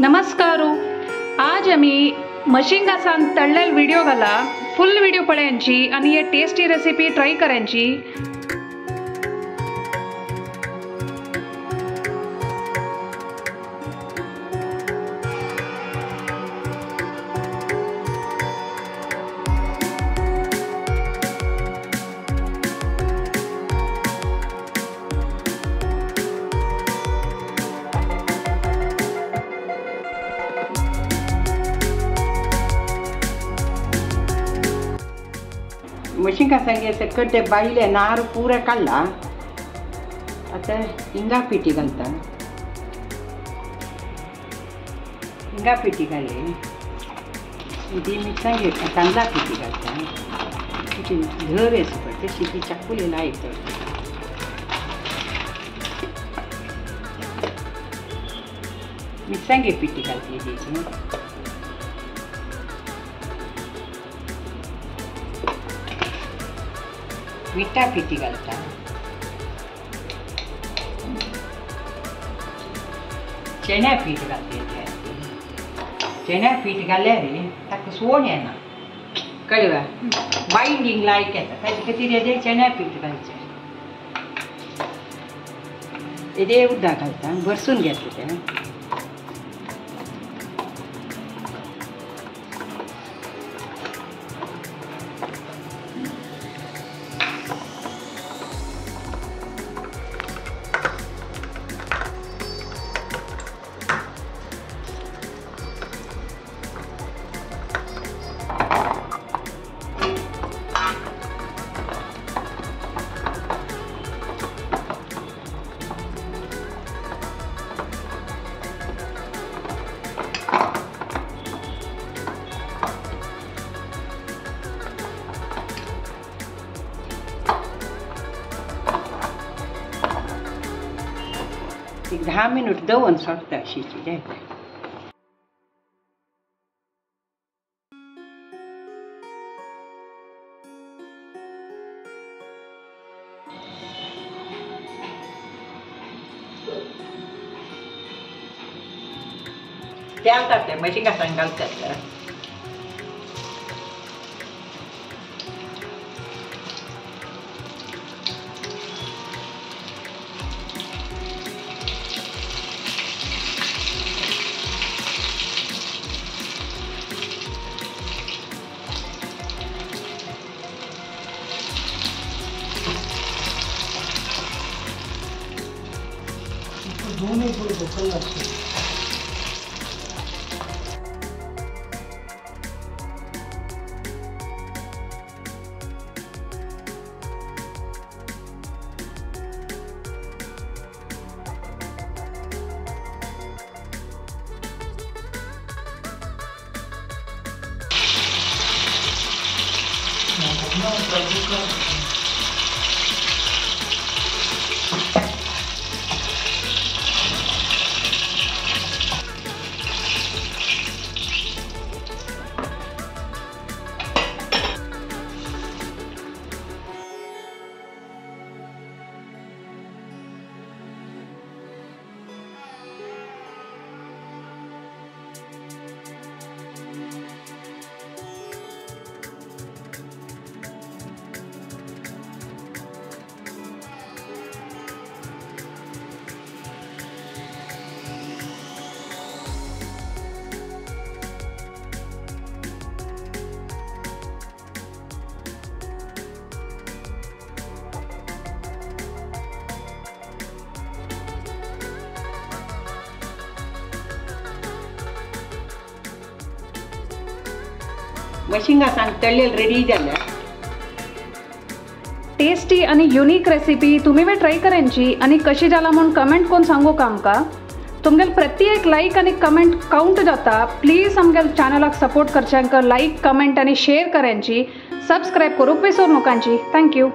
नमस्कार। आज आमी मशिंगासान तळलेल व्हिडिओ घाला, फुल व्हिडिओ पळयांची आणि हे टेस्टी रेसिपी ट्राय करायची। मशिंगा संगे सकटे बायले नार पूरा काडला। आता हिंगा पिठी घालता, हिंगा पिठी घाली, ती मिरसांग तांदळा पिठी घालता, तिची धव येसो पडटा तशी ती चाकुले लायता। मिरसांगे पिठी घालतली तेची। मिठा पिठी घालता, चण्या पीठ घालते। चण्या पीठ घाल्यार ताका सोण येना, कळ्ळें? बायंडींग लायक येता, ताजे खातीर येदें चण्या पीठ घालचें। येदें उदक घालता, भरसून घेतलें तें। एक 10 मिनट दवरून सोडटा अशी। तेल तापलें, मशिंगा सांग घालतात। मशिंगा सांग तळलेल रेडी झाल्या। टेस्टी आणि युनिक रेसिपी तुम्ही वे ट्राय करायची आणि कशी जाला म्हणून कमेंट कोण सांगू का आमका। तुमगेल प्रत्येक लाईक आणि कमेंट काउंट जाता। प्लीज आमगेल चॅनलाक सपोर्ट करच्यांक लाईक कमेंट आणि शेअर करायची, सबस्क्राईब करूक विसरू नकांची। Thank you.